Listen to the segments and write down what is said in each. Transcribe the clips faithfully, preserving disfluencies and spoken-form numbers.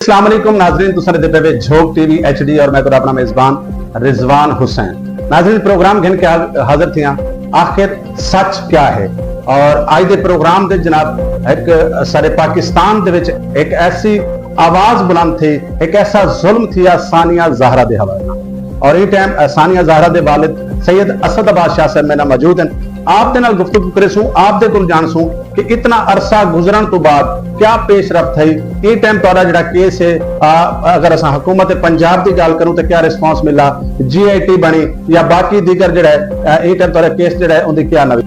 السلام علیکم ناظرین، تساں ݙیہدے پئے وے جھوک ٹی وی ایچ ڈی اور میں تہاݙا اپݨا میزبان رضوان حسین۔ ناظرین، پروگرام گھن کے حا- حاضر تھیاں، آخر سچ کیا ہے؟ اور اڄ دے پروگرام دے جناب ہک سارے پاکستان دے وچ ہک ایسی آواز بلند تھی، ہک ایسا ظلم تھیا ثانیہ زہرا دے حوالے نال۔ اور ایں ٹائم ثانیہ زہرا دے والد سید اسد عباس شاہ صاحب میݙے نال موجود ہیں، آپ دے نال گفتگو کریسوں، آپ دے کول ڄاݨسوں کہ اتنا عرصہ گزرݨ توں بعد کیا پیش رفت تھئی۔ ایں ٹائم تہاݙا جیڑھا کیس ہے، آ، اگر اساں حکومت پنجاب دی ڳالھ کروں تے کیا رسپانس ملا، جی آئی ٹی بݨی یا باقی دیگر جیڑھا ہے، آ، ایں ٹائم تہاݙا کیس جیڑھا ہے اوندی کیا نوی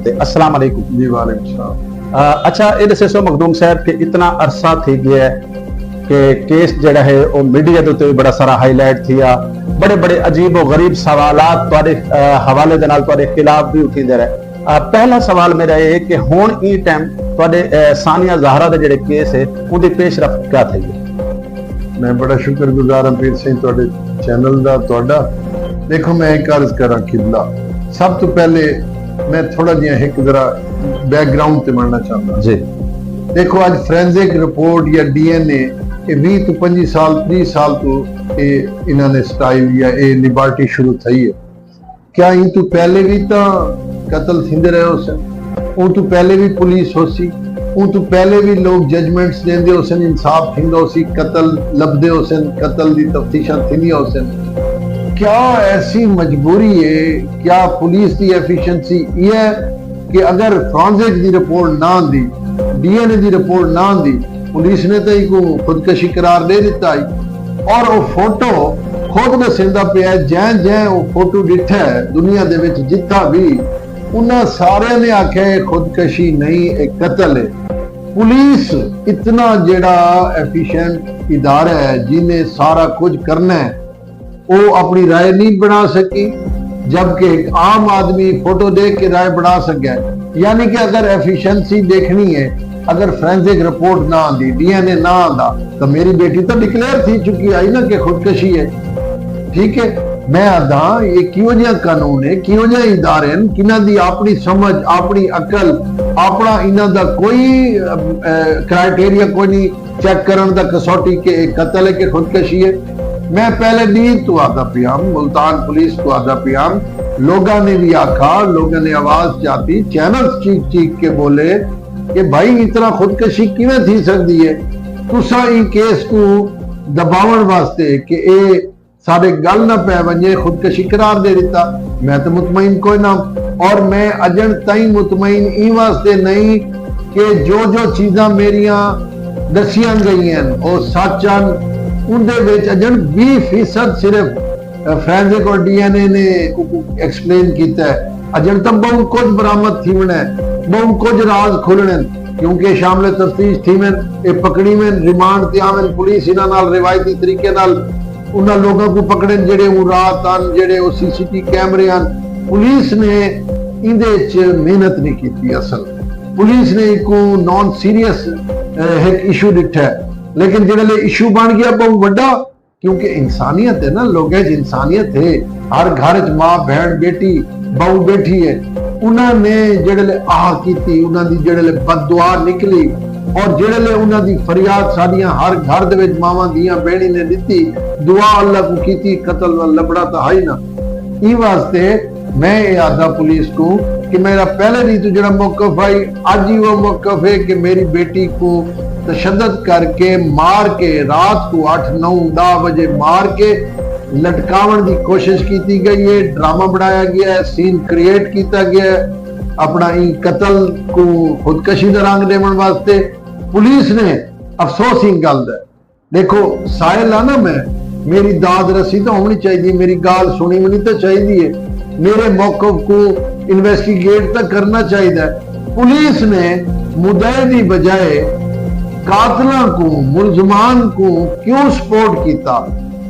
تے السلام علیکم۔ جی، وعلیکم السلام۔ آ، اچھا، اے ݙسیسو مخدوم صاحب کہ اتنا عرصہ تھی ڳیا ہے کہ کیس جیڑھا ہے او میڈیا دے اتے وی بڑا سارا ہائی لائٹ تھیا، بڑے بڑے عجیب و غریب سوالات تہاݙے، آ، حوالے دے نال تہاݙے خلاف وی اٹھیندے رہے۔ آ، پہلا سوال میݙا اے ہے کہ ہݨ ایں ٹائم تہاݙے، آ، ثانیہ زہرا دے جیڑھے کیس ہے اوندی پیش رفت کیا تھئی ہے؟ میں بڑا شکر گزار ہاں پیر سائیں تہاݙے چینل دا، تہاݙا۔ ݙیکھو، میں ہک عرض کراں قبلہ، سب توں پہلے میں تھوڑا جیہاں ہک ذرا بیک گراؤنڈ تے ونڄݨا چاہنداں۔ جی۔ ݙیکھو، اڄ فورینزک رپورٹ یا ڈی این اے، اے ویہہ توں پنجی سال، تریہہ سال توں اے انہاں نے سٹائل یا اے لیبارٹری شروع تھئی ہے۔ کیا ایں توں پہلے وی تاں قتل تھیندے رہے ہوسن؟ اوں توں پہلے وی پولیس ہوسی؟ اوں توں پہلے وی لوگ ججمنٹس ݙیندے ہوسن، انصاف تھیندا ہوسی، قتل لبھدے ہوسن، قتل دی تفتیشاں تھیندیاں ہوسن؟ کیا ایسی مجبوری ہے؟ کیا پولیس دی ایفیشنسی ایہ ہے کہ اگر فورینزک دی رپورٹ نہ آندی، ڈی این اے دی رپورٹ نہ آندی، پولیس نے تاں ایکوں خودکشی قرار ݙے ݙتا ہئی۔ اور او فوٹو خود ݙسیندا پیا ہے، جئیں جئیں او فوٹو ݙٹھا ہے دنیا دے وچ جتھاں وی، انہاں ساریاں نے آکھیا اے خودکشی نہیں، اے قتل ہے۔ پولیس اتنا جیڑھا ایفیشنٹ ادارہ ہے جنہیں سارا کجھ کرنا ہے، او اپݨی رائے نہیں بݨا سکی، جبکہ ہک عام آدمی فوٹو ݙیکھ کے رائے بݨا سڳے۔ یعنی کہ اگر ایفیشنسی ݙیکھݨی ہے، اگر فورینزک رپورٹ نہ آندی، ڈی این اے نہ آندا، تاں میری بیٹی تاں ڈکلیئر تھی چکی ہئی نا کہ خودکشی ہے۔ ٹھیک ہے، میں آہداں، اے کیہو جیہاں قانون ہے، کیہو جیہے ادارے ہن، کنہاں دی اپݨی سمجھ، اپݨی عقل، اپݨا انہاں دا کوئی، اے، کرائٹیریا کوئی نہیں چیک کرݨ دا، کسوٹی کہ اے قتل ہے کہ خودکشی ہے۔ میں پہلے ݙینہہ توں آہدا پیاں، ملتان پولیس کوں آہدا پیاں، لوگاں نے وی آکھا، لوگاں نے آواز چاتی، چینلز چیک چیک کے بولے کہ بھائی، اتنا خودکشی کیویں تھی سڳدی ہے؟ تساں ایں کیس کوں دباوݨ واسطے کہ اے ساݙے ڳل نہ پئے ونڄے، خودکشی قرار ݙے ݙتا۔ میں تاں مطمئن کوئی نہ، اور میں اڄݨ تائیں مطمئن ایں واسطے نہیں کہ جو جو چیزاں میریاں ݙسیاں ڳئیاں ہن، او سچ ہن۔ اوندے وچ اڄݨ ویہہ فیصد صرف فورینزک اور ڈی این اے نے ایکسپلین کیتا ہے۔ اڄݨ تاں ٻہوں کجھ برآمد تھیوݨا ہے، ٻہوں کجھ راز کھلݨے ہن، کیونکہ شامل تفتیش تھیون، اے پکڑیون، ریمانڈ تے آون، پولیس انہاں نال روایتی طریقے نال انہاں لوکاں کوں پکڑن جیڑھے اوں رات ہن، جیڑھے او سی سی ٹی کیمرے ہن۔ پولیس نے ایندے اچ محنت نہیں کیتی۔ اصل پولیس نے ایکوں نان سیریس، اے، ہک ایشو ݙٹھا ہے، لیکن جیڑھے لے ایشو بݨ ڳیا ٻہوں وݙا، کیونکہ انسانیت ہے نا، لوکاں اچ انسانیت ہے، ہر گھر اچ ماں، بھیݨ، بیٹی، ٻہو ٻیٹھی ہے۔ انہاں نے جیڑھے لے آہ کیتی، انہاں دی جیڑھے لے بد دعا نکلی، اور جیڑھے لے انہاں دی فریاد ساݙیاں ہر گھر دے وچ ماواں، دھیاں، بھیݨیں نے ݙتی، دعا اللہ کوں کیتی، قتل نال لبھݨا تاں ہئی نا۔ ایں واسطے میں اے آہداں پولیس کوں کہ میرا پہلے ݙینہہ توں جیڑھا موقف ہئی، اڄ ہی او موقف ہے کہ میری بیٹی کوں تشدد کر کے، مار کے، رات کوں اٹھ، نو، ݙاہ وجے مار کے لٹکاوݨ دی کوشش کیتی ڳئی ہے، ڈرامہ بݨایا ڳیا ہے، سین کریئیٹ کیتا ڳیا ہے، اپݨا ایں قتل کوں خودکشی دا رنگ ݙیوݨ واسطے۔ پولیس نے، افسوس ایں ڳل دا ہے، ݙیکھو، سائل ہاں نا میں، میری داد رسی تاں ہووݨی چاہیدی ہے، میری ڳالھ سݨی ونڄݨی تاں چاہیدی ہے، میرے موقف کوں انویسٹیگیٹ تاں کرݨا چاہیدا ہے۔ پولیس نے مدعی دی بجائے قاتلاں کوں، ملزمان کوں کیوں سپورٹ کیتا؟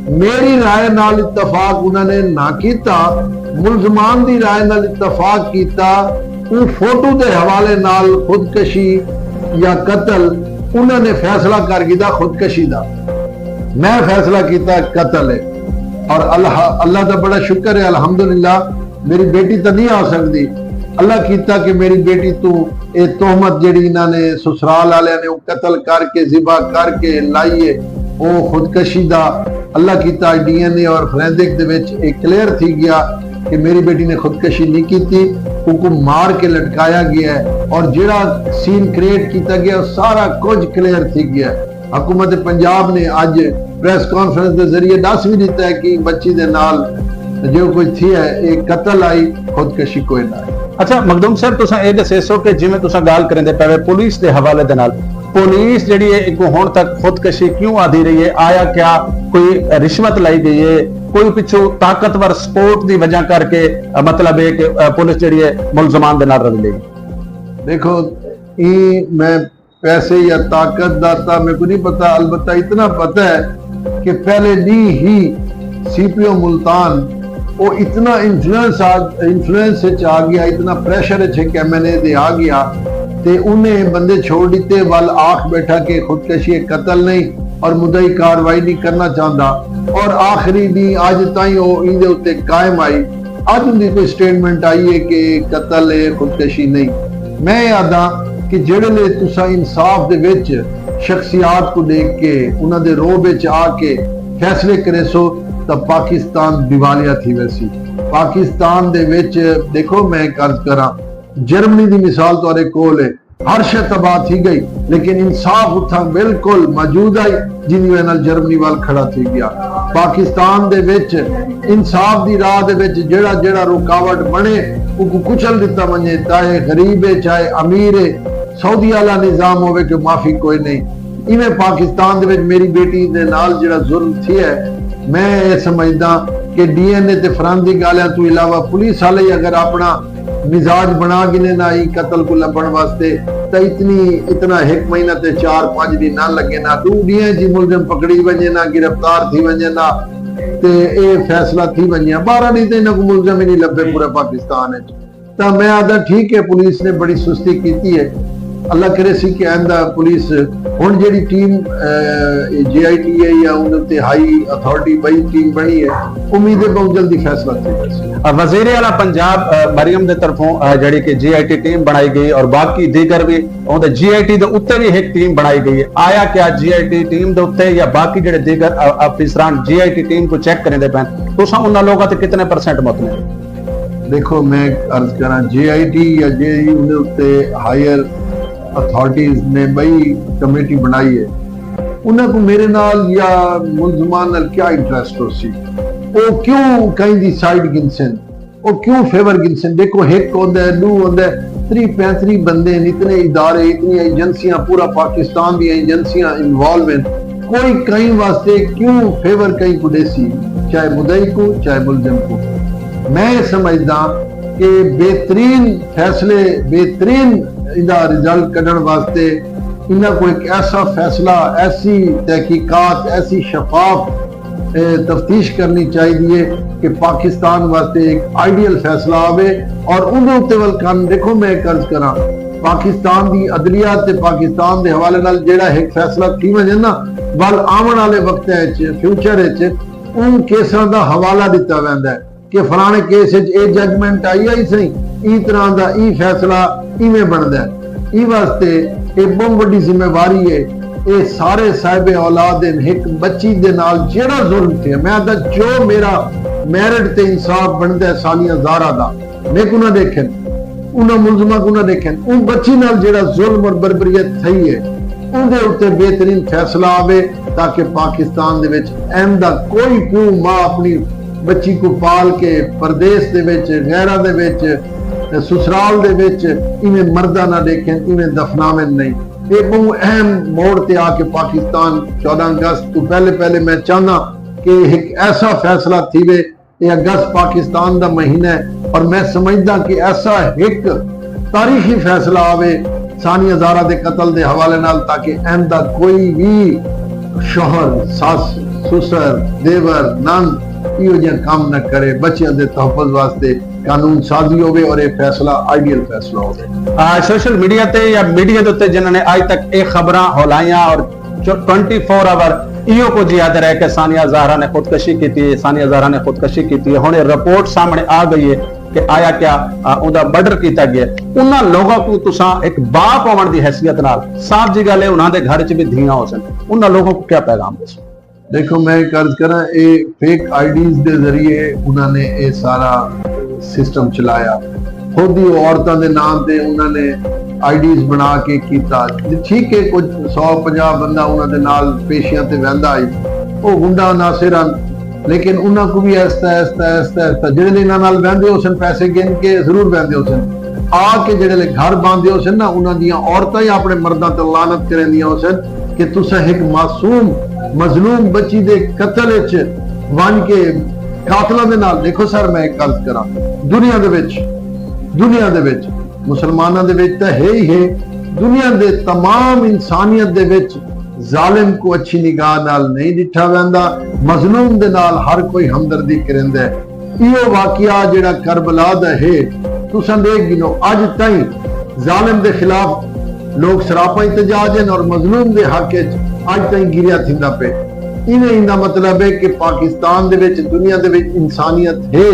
میری رائے نال اتفاق انہاں نے نہ کیتا، ملزمان دی رائے نال اتفاق کیتا۔ اوں فوٹو دے حوالے نال خودکشی یا قتل، انہاں نے فیصلہ کر گھدا خودکشی دا۔ میں فیصلہ کیتا قتل ہے۔ اور اللہ، اللہ دا بڑا شکر ہے، الحمدللہ، میری بیٹی تاں نہیں آ سڳدی، اللہ کیتا کہ میری بیٹی توں اے تہمت جیڑھی انہاں نے سسرال آلیاں نے او قتل کر کے، ذبح کر کے لائی ہے، او خودکشی دا، اللہ کیتا ڈی این اے اور فورینزک دے وچ اے کلیئر تھی گیا کہ میری بیٹی نے خودکشی نہیں کیتی، اوکوں مار کے لٹکایا گیا ہے اور جیڑھا سین کریٹ کیتا گیا، سارا کجھ کلیئر تھی گیا ہے۔ حکومت پنجاب نے اج پریس کانفرنس دے ذریعے ݙس وی ݙتا ہے کہ بچی دے نال جو کجھ تھیا ہے، اے قتل آئی، خودکشی کوئی نہ ہے۔ اچھا مخدوم صاحب، تساں اے ݙسیسو کہ جیویں تساں ڳالھ کریندے پئے وے پولیس دے حوالے دے نال، پولیس جیڑھی ہے، ایکوں ہݨ تک خودکشی کیوں آہدی رہی ہے؟ آیا کیا کوئی رشوت لائی گئی ہے؟ کوئی پچھوں طاقتور سپورٹ دی وجہ کر کے، مطلب ہے کہ پولیس جیڑھی ہے، ملزمان دے نال رلی گئی؟ دیکھو، ایں میں پیسے یا طاقت دا تاں میکوں نہیں پتہ، البتہ اتنا پتہ ہے کہ پہلے ݙینہہ ہی سی پی او ملتان او اتنا انفلوئنس آ، انفلوئنس وچ آ گیا، اتنا پریشر وچ ہک ایم این اے دے آ گیا تے انہیں بندے چھوڑ ݙتے، ول آکھ بیٹھا کہ خودکشی ایک قتل نہیں اور مدعی کاروائی نہیں کرنا چاہندا، اور آخری ݙینہہ اڄ تائیں او ایندے اتے قائم آئی۔ اڄ اوندی کوئی سٹیٹمنٹ آئی ہے کہ قتل ہے، خودکشی نہیں۔ میں اے آہداں کہ جیڑھے لے تساں انصاف دے وچ شخصیات کوں ݙیکھ کے، انہاں دے رعب وچ آ کے فیصلے کریسو تاں پاکستان دیوالیہ تھی ویسی۔ پاکستان دے وچ، دیکھو میں ہک عرض کراں، جرمنی دی مثال تہاݙے کول ہے، ہر شے تباہ تھی ڳئی، لیکن انصاف اتھاں بالکل موجود ہئی، جیندی وجہ نال جرمنی ول کھڑا تھی ڳیا۔ پاکستان دے وچ انصاف دی راہ دے وچ جیڑھا جیڑھا رکاوٹ بݨے، اوکوں کچل ݙتا ونڄے، چاہے غریب ہے، چاہے امیر ہے، سعودی والا نظام ہووے کہ معافی کوئی نہیں۔ ایویں پاکستان دے وچ میری بیٹی دے نال جیڑھا ظلم تھیا ہے، میں اے سمجھداں کہ ڈی این اے تے فورینزک آلیاں توں علاوہ پولیس والے ہی اگر اپݨا مزاج بݨا گھنے نا ایں قتل کوں لبھݨ واسطے، تاں اتنی، اتنا ہک مہینہ تے چار پنج ݙینھ نہ لڳے نا، ݙو ݙینہاں اچ ہی ملزم پکڑی ونڄے نا، گرفتار تھی ونڄے نا، تے اے فیصلہ تھی ونڄے۔ ٻارہاں ݙینھ تے انہاں کوں ملزم ہی نہیں لبھے پورے پاکستان اچ۔ تاں میں آہداں ٹھیک ہے، پولیس نے بڑی سستی کیتی ہے، اللہ کریسی کہ آئندہ پولیس ہݨ جیڑھی ٹیم، اے، جے آئی ٹی ہے یا اوں تے ہائی اتھارٹی ٻئی ٹیم بݨی ہے، امید ہے ٻہوں جلدی فیصلہ تھی ویسی۔ آ، وزیر اعلیٰ پنجاب، آ، مریم دے طرفوں، آ، جیڑھی کہ جے آئی ٹی ٹیم بݨائی ڳئی اور باقی دیگر وی، اوں دے جے آئی ٹی دے اتے وی ہک ٹیم بݨائی ڳئی ہے۔ آیا کیا جے آئی ٹی ٹیم دے اتے یا باقی جیڑھے دیگر، آ، آفیسران جے آئی ٹی ٹیم کوں چیک کریندے پئن، تساں انہاں لوکاں تے کتنے پرسنٹ مطمئن؟ دیکھو، میں عرض کراں، جے آئی ٹی یا جے آئی ٹی اتے ہائر اتھارٹیز نے ٻئی کمیٹی بݨائی ہے، انہاں کوں میرے نال یا ملزمان نال کیا انٹرسٹ ہوسی؟ او کیوں کہیں دی سائیڈ گھنسن؟ او کیوں فیور گھنسن؟ دیکھو، ہک ہوندا ہے، ݙو ہوندا ہے، تریہہ پینتریہہ بندے ہن، اتنے ادارے، اتنی ایجنسیاں، پورا پاکستان دی ایجنسیاں انوالو ہن، کوئی کہیں واسطے کیوں فیور کہیں کوں ݙیسی، چاہے مدعی کوں، چاہے ملزم کوں؟ میں اے سمجھداں کہ بہترین فیصلے، بہترین ایندا رزلٹ کڈھݨ واسطے انہاں کوں ہک ایسا فیصلہ، ایسی تحقیقات، ایسی شفاف، اے، تفتیش کرݨی چاہیدی ہے کہ پاکستان واسطے ہک آئیڈیل فیصلہ آوے۔ اور اوندے اتے ول کن، دیکھو میں ہک عرض کراں، پاکستان دی عدلیہ تے پاکستان دے حوالے نال جیڑھا ہک فیصلہ تھی ونڄے نا، ول آوݨ والے وقتاں اچ، فیوچر اچ اوں کیساں دا حوالہ ݙتا ویندا ہے کہ فلاݨے کیس اچ اے ججمنٹ آئی، آئی سئیں، ایں طرح دا ایں فیصلہ ایویں بݨدا ہے۔ ایں واسطے اے ٻہوں وݙی ذمہ واری ہے۔ اے سارے صاحب اولاد ہن، ہک بچی دے نال جیڑھا ظلم تھیا، میں آہداں جو میرا میرٹ تے انصاف بݨدا ہے ثانیہ زہرا دا، میکوں نہ ݙیکھن، انہاں ملزماں کوں نہ ݙیکھن، اوں بچی نال جیڑھا ظلم اور بربریت تھئی ہے، اوندے اتے بہترین فیصلہ آوے تاکہ پاکستان دے وچ آئندہ کوئی پیو ماں اپݨی بچی کوں پال کے پردیس دے وچ، غیراں دے وچ، سسرال دے وچ ایویں مردہ نہ ݙیکھن، ایویں دفناون نہیں۔ اے ٻہوں اہم موڑ تے آ کے پاکستان چودہ اگست توں پہلے پہلے میں چاہنداں کہ ہک ایسا فیصلہ تھیوے۔ اے اگست پاکستان دا مہینہ ہے اور میں سمجھداں کہ ایسا ہک تاریخی فیصلہ آوے ثانیہ زہرا دے قتل دے حوالے نال، تاکہ آئندہ کوئی وی شوہر، سس، سسر، دیور، نند ایہو جہاں کم نہ کرے۔ بچیاں دے تحفظ واسطے قانون سازی ہووے اور اے فیصلہ آئیڈیل فیصلہ ہووے۔ آ، سوشل میڈیا تے یا میڈیا دے اتے جنہاں نے اج تک اے خبراں ہولائیاں اور جو ٹوئنٹی فور آور ایہو کجھ یاد رہے کہ ثانیہ زہرا نے خودکشی کیتی ہے، ثانیہ زہرا نے خودکشی کیتی ہے۔ ہݨ اے رپورٹ سامݨے آ ڳئی ہے، کہ آیا کیا اوندا مرڈر کیتا گیا؟ انہاں لوگاں کوں تساں ہک باپ ہووݨ دی حیثیت نال، صاف جی ڳالھ ہے، انہاں دے گھر وچ وی دھیاں ہوسن، انہاں لوگاں کوں کیا پیغام ݙیسو؟ دیکھو، میں ایک عرض کراں، اے فیک آئی ڈیز دے ذریعے انہاں نے اے سارا سسٹم چلایا۔ خود ہی او عورتاں دے نام تے انہاں نے آئی ڈیز بنا کے کیتا۔ ٹھیک ہے، کچھ سو پنجاہ بندہ انہاں دے نال پیشیاں تے ویندا ہئی، او غنڈہ عناصر ہن، لیکن انہاں کوں وی آہستہ آہستہ آہستہ آہستہ جڑے انہاں نال ویندے ہوسن، پیسے گن کے ضرور ویندے ہوسن، آ کے جڑے گھر باندھے ہوسن نا، انہاں دیاں عورتاں ہی اپنے مرداں تے لعنت کریندیاں ہوسن کہ تساں ہک معصوم مظلوم بچی دے قتل وچ ونج کے قاتلاں دے نال۔ دیکھو سر، میں ایک عرض کراں، دنیا دے وچ دنیا دے وچ مسلماناں دے وچ تاں ہے ہی ہے، دنیا دے تمام انسانیت دے وچ ظالم کوں اچھی نگاہ نال نہیں ڈٹھا ویندا، مظلوم دے نال ہر کوئی ہمدردی کریندا ہے۔ ایہو واقعہ جڑا کربلا دا ہے، تساں ݙیکھ گھنو، اڄ تائیں ظالم دے خلاف لوک سراپا احتجاج ہن اور مظلوم دے حق اچ اڄ تائیں گریا تھیندا پئے۔ ایویں ایندا مطلب ہے کہ پاکستان دے وچ، دنیا دے وچ انسانیت ہے۔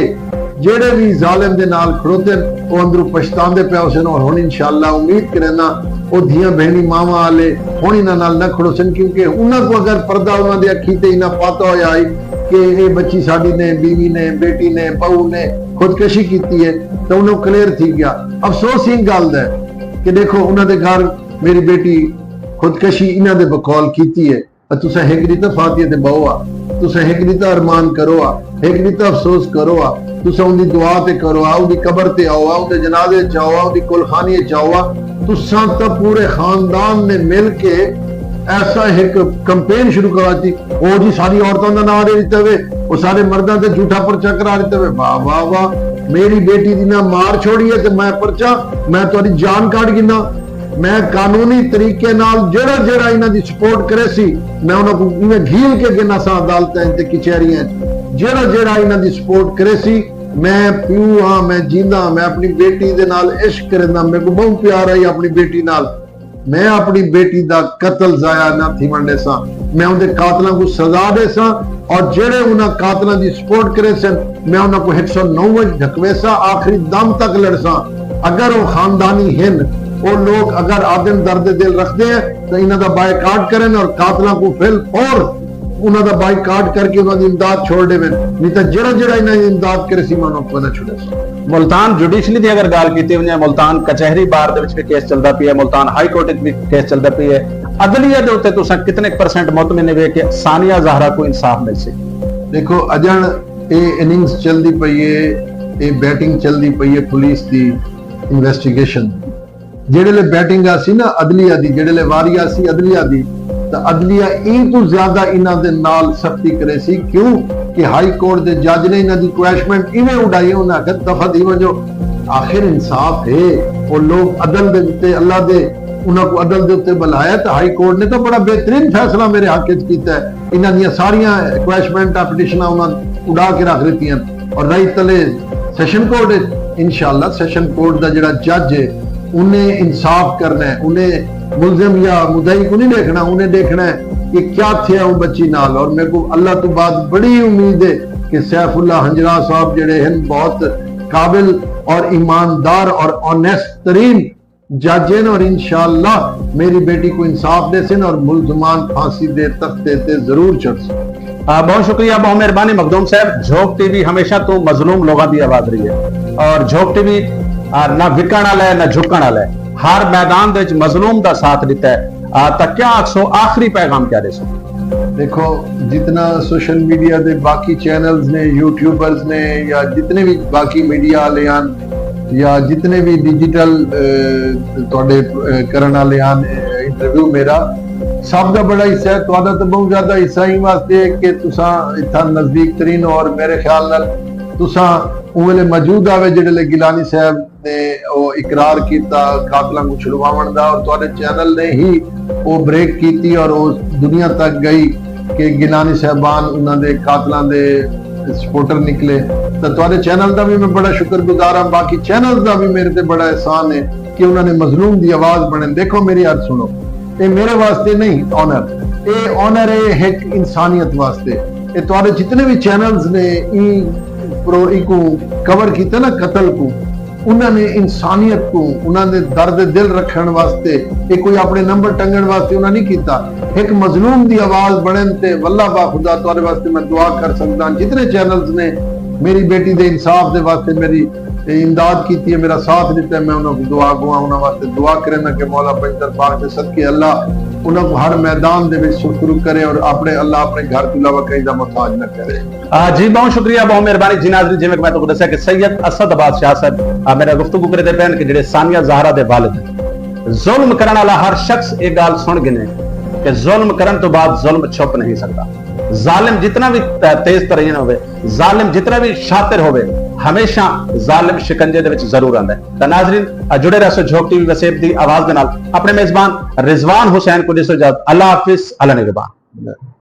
جیڑھے وی ظالم دے نال کھڑوتن، او اندروں پچھتاندے پئے ہوسن، اور ہن انشاءاللہ امید کرینداں او دھیاں بھینڑیں ماواں آلے ہن انہاں نال نہ کھڑوسن، کیونکہ انہاں کوں اگر پردہ انہاں دے اکھیں تے انہاں پاتا ہویا ہئی کہ اے بچی ساڈی نے، بیوی نے، بیٹی نے، بہو نے خودکشی کیتی ہے، تاں انہاں کلیئر تھی گیا۔ افسوس ایں گالھ دا ہے کہ ڈیکھو، انہاں دے گھر میری بیٹی خودکشی انہاں دے بقول کیتی ہے۔ تساں ہک ݙینہہ تاں فاتحہ تے ٻہو آ، تساں ہک ݙینہہ تاں ارمان کرو آ، ہک ݙینہہ تاں افسوس کرو آ، تساں اوندی دعا تے کرو آ، اوندی قبر تے آؤ آ، اوندے جنازے اچ آؤ آ، اوندی کلخانی اچ آؤ آ۔ تساں تاں پورے خاندان نے مل کے ایسا ہک کمپین شروع کرا ݙتی، او جی ساری عورتاں دا ناں ݙے ݙتا وے، او سارے مرداں تے جھوٹا پرچہ کرا ݙتا وے۔ واہ واہ واہ، میری بیٹی دی نہ مار چھوڑی ہے تے میں پرچہ، میں تہاݙی جان کڈھ گھناں۔ میں قانونی طریقے نال جیڑھا جیڑھا انہاں دی سپورٹ کریسی، میں انہاں کوں ایویں گھیل کے گھناں ساں عدالتاں اچ تے کچہریاں اچ۔ جیڑھا جیڑھا انہاں دی سپورٹ کریسی، میں پیو ہاں، میں جیندا ہاں، میں اپݨی بیٹی دے نال عشق کرینداں، میکوں ٻہوں پیار ہئی اپݨی بیٹی نال۔ میں اپݨی بیٹی دا قتل ضائع نہ تھیوݨ ݙیساں، میں اوندے قاتلاں کوں سزا ݙیساں، اور جیڑھے انہاں قاتلاں دی سپورٹ کریسن، میں انہاں کوں ہک سو نو وچ ڈھکویساں، آخری دم تک لڑساں۔ اگر او خاندانی ہن، او لوک اگر آدن درد دل رکھدے ہیں تاں انہاں دا بائیکاٹ کرن اور قاتلاں کوں فی الفور انہاں دا بائیکاٹ کر کے انہاں دی امداد چھوڑ ݙیون، نہیں تاں جیڑھا جیڑھا انہاں دی امداد کریسی میں انہاں کوں نہ چھوڑیساں۔ ملتان جوڈیشلی دی اگر گالھ کیتی ونجے، ملتان کچہری بار دے وچ وی کیس چلدا پیا ہے، ملتان ہائی کورٹ وچ وی کیس چلدا پیا ہے، عدلیہ دے اتے تساں کتنے پرسنٹ مطمئن ہوئے کہ ثانیہ زہرا کوں انصاف ملسی؟ ڈیکھو اجنڑ، اے اننگز چلدی پئی ہے، اے بیٹنگ چلدی پئی ہے پولیس دی انویسٹیگیشن۔ جیڑھے لے بیٹنگ آسی نا عدلیہ دی، جیڑھے لے واری آسی عدلیہ دی، تاں عدلیہ ایں توں زیادہ انہاں دے نال سختی کریسی۔ کیوں کہ ہائی کورٹ دے جج نے انہاں دی کویشمنٹ ایویں اڈائی، انہاں آکھیا دفعہ تھی ونجو، آخر انصاف ہے۔ او لوگ عدل دے اتے اللہ دے، انہاں کوں عدل دے اتے بلایا، تے ہائی کورٹ نے تاں بڑا بہترین فیصلہ میرے حق وچ کیتا ہے۔ انہاں دیاں ساریاں کویشمنٹاں، پٹیشناں انہاں اڈا کے رکھ ݙتیاں۔ اور رہی تلے سیشن کورٹ وچ، انشاءاللہ سیشن کورٹ دا جڑا جج ہے، انہیں انصاف کرنا ہے، انہیں ملزم یا مدعی کو نہیں دیکھنا، انہیں دیکھنا ہے کہ کیا تھیا اوں بچی نال۔ اور میرے کو اللہ تو بعد بڑی امید ہے کہ سیف اللہ ہنجرا صاحب جڑے ہیں، بہت قابل اور ایماندار اور آنیسٹ ترین جج ہیں، اور انشاءاللہ میری بیٹی کو انصاف ݙیسن اور ملزمان پھانسی دے تختے تے ضرور چڑھسن۔ آ، بہت شکریہ، بہت مہربانی مخدوم صاحب۔ جھوک ٹی وی ہمیشہ تو مظلوم لوگاں دی آواز رہی ہے، اور جھوک ٹی وی، آ، نہ وکݨ والا ہے نہ جھکݨ والا ہے، ہر میدان دے وچ مظلوم دا ساتھ ݙتا ہے۔ آ، تاں کیا آکھسو، آخری پیغام کیا ݙیسو؟ دیکھو، جتنا سوشل میڈیا دے باقی چینلز نے، یوٹیوبرز نے، یا جتنے بھی باقی میڈیا والے ہیں، یا جتنے بھی ڈیجیٹل، اے، تہاڈے، اے، کرن والے ہیں، اے، انٹرویو میرا، سب دا بڑا حصہ ہے۔ تہاڈا تاں بہت زیادہ حصہ ایں واسطے ہے کہ تساں اتھاں نزدیک ترین ہو، اور میرے خیال نال تساں اوں ویلے موجود آوے جڑے لے گیلانی صاحب نے او اقرار کیتا قاتلاں کوں چھڑواوݨ دا، اور تہاڈے چینل نے ہی او بریک کیتی اور او دنیا تک گئی کہ گیلانی صاحبان انہاں دے قاتلاں دے سپورٹر نکلے۔ تاں تہاڈے چینل دا وی میں بڑا شکر گزار ہاں، باقی چینلز دا وی میرے تے بڑا احسان ہے کہ انہاں نے مظلوم دی آواز بݨن۔ دیکھو میری عرض سنو، اے میرے واسطے نہیں آنر، اے آنر ہے ہک انسانیت واسطے۔ اے تہاڈے جتنے وی چینلز نے، ایں پرو ایکوں کور کیتا نا، قتل کو، انہاں نے انسانیت کو، انہاں دے درد دل رکھن واسطے، یہ کوئی اپنے نمبر ٹنگن واسطے انہاں نہیں کیتا۔ ایک مظلوم دی آواز بنن تے واللہ با خدا تہاڈے واسطے میں دعا کر سکدا ہاں۔ جتنے چینلز نے میری بیٹی دے انصاف دے واسطے میری امداد کیتی ہے، میرا ساتھ دیتا ہے، میں انہاں کو دعا گواں، انہاں واسطے دعا کرنا کہ مولا پنجتر پاک دے صدقے اللہ انہاں کو ہر میدان دے وچ سرخرو کرے اور اپنے اللہ اپنے گھر تو علاوہ کہیں دا محتاج نہ کرے۔ آ، جی، بہت شکریہ، بہت مہربانی۔ جی ناظرین، جیویں کہ میں تہاکوں دسیا کہ سید اسد عباس شاہ صاحب، آ، میرا گفتگو کریندے پئے ہن کہ جڑے ثانیہ زہرا دے والد ہن۔ ظلم کرݨ والا ہر شخص اے ڳالھ سݨ گھنے کہ ظلم کرݨ توں بعد ظلم چھپ نہیں سڳدا۔ ظالم جتنا بھی ت-، تیز ترین ہووے، ظالم جتنا بھی شاطر ہووے، ہمیشہ ظالم شکنجے دے وچ ضرور آندا ہے۔ تاں ناظرین، آ، جڑے رہسو جھوک ٹی وی وسیب دی آواز دے نال۔ اپݨے میزبان رضوان حسین کوں ݙیسو اجازت۔ اللہ حافظ، اللہ نگہبان۔